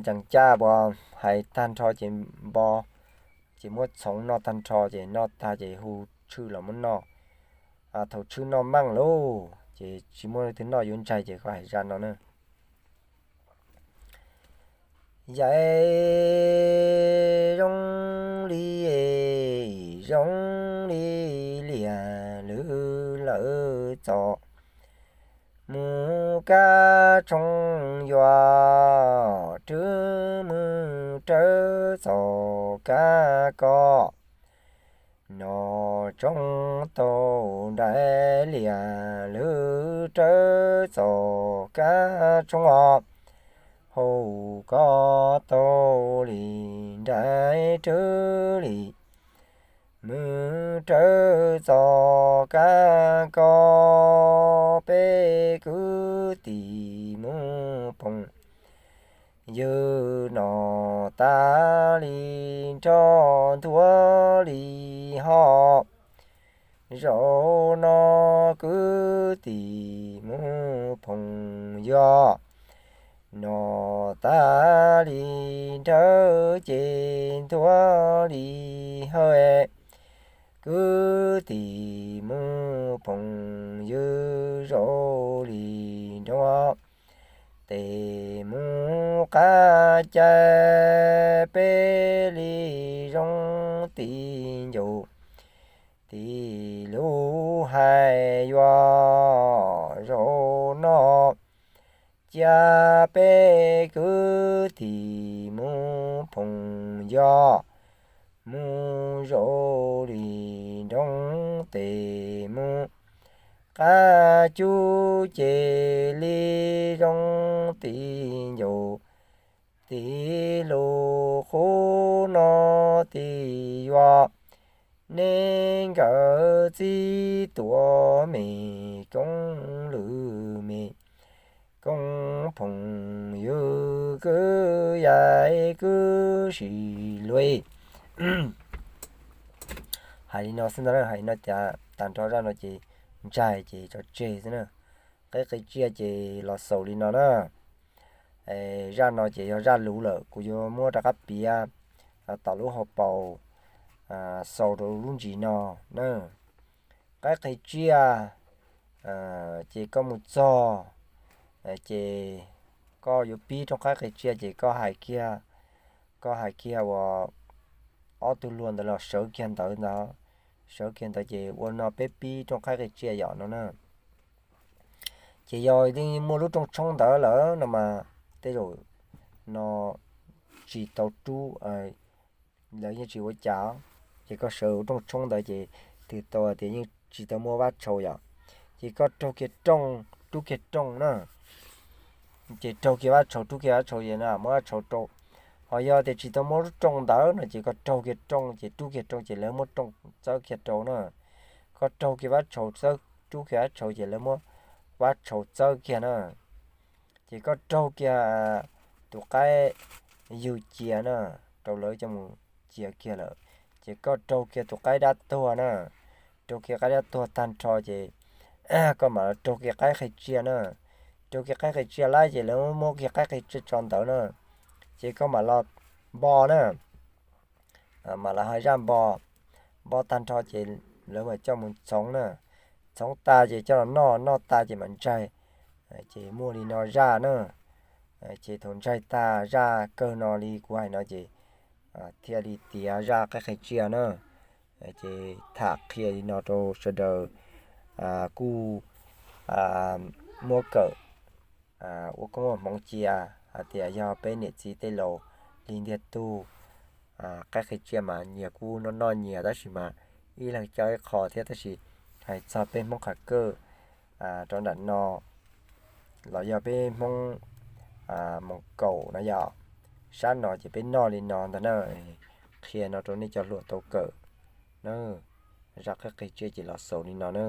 ncees caj, hais tag nrho ces npo, ces muab txhoov noj tag nrho ces noj tag ces hu tshwj los muab noj. Thaum tshwj noj meej lauj ces tsis muaj leej twg noj yuav ntsaig ces koj hais zaj no na. Yam zoo li, zoo li liag lwm lawv txom mus kab tshoob yuav, rwb mus rawv txoj kab koj, noj tshoob tau nraim liag lwm rawv txoj kab tshoob os, haus koj tau li nraim rwb li mus rawv txoj kab koj, peb kwv tij mus phooj ywg noj tas li nrho nthuav li hos. Zaum no kwv tij mus phooj ywg noj tas li nrawv ces nthuav li hawj. Kwv tij mus phooj ywg zaum li nroo, tes mus qab caij peb li zoo tij ncaus. Tij lus hais yuav zaum no, cia peb kwv tij mus phooj ywg mus zaum li nroo, tes mus qab cub ces li zoo tij ncaus. Tij lus qub no tij yuav, neb nkawd txib tuav me koob lwm me koob, phooj ywg kwv yaig kwv sis luj. Hais li no xwb ntag, hais li no tias tag nrho zaj no ces ntsaig ces tso tseg xwb na. Qaib qe tsiaj ces los xaus li no na. Zaj no ces yog zaj lus lawm, kuv yuav muab rov qab piav tom lub hauv paus xaus rau lub ntsis no na. Qaib qe tsiaj, ces koj mus txog, ces koj yuav pib rooj qaib qe tsiaj ces koj hais kiag, koj hais kiag uas ob tug luag ntawd los sawv kiag ntawd ntag, sawv kiag ntawd ces ua no peb pib rooj qaib qe tsiaj yom no na. Ces yog yeej muaj lub rooj tshoob ntawd lawm no mas tej zaum no tsis tau rub, lawv yeej tsis ua cas, ces koj sawv rooj tshoob ntawd ces twb tau tias yeej tsis tau muaj vab tshaus yom. Ces koj raug kiag rooj, rub kiag rooj na, ces raug kiag vab tshaus, rub kiag vab tshaus ces na muab vab tshaus rau. Ho yog tias tsis tau muaj lub rooj ntawd no ces koj raug kiag rooj ces rub kiag rooj ces lawv muab rooj txawb kiag rau na. Koj raug kiag vab tshaus, rub kiag vab tshaus ces lawv muab vab tshaus txawb kiag na. Ces koj raug kiag tus qaib yug cia na, rau lawv coj mus cia kiag lawm. Ces koj raug kiag tus qaib dab tuag na, raug kiag qaib dab tuag tag nrho ces koj mam los raug kiag qaib qe tsiaj na. Raug kiag qaib qe tsiaj lawm ces lawv muab kiag qaib qe tsiaj tso ntawd na. Ces koj mam los npo na, mam los hais zaj npo. Npo tag nrho ces lawv mam coj mus txhoov na. Txhoov tas ces coj los noj, noj tas ces mam ntsaig. Ces muaj li no zaj na. Ces thaum ntsaig tag zaj kawg no li kuv hais no ces thiaj li tiav zaj qaib qe tsiaj na. Ces tham qhia li no rau sawv daws kuj muab kawm ua koob ua hmoov cia hais tias yog peb niam txiv tej laus li ntiag tug, qaib qe tsiaj mas nyias kuj noj noj nyias tab sis mas ib leeg coj ib qho thiab, tab sis hais txog peb Hmoob Qhov Kwj rau nram no los yog peb Hmoob Moos Kaum no yom, sab no ces peb noj li no ntag na. Qhia no rau nej cov hluas tau kawm na. Zaj qaib qe tsiaj ces los xaus li no na.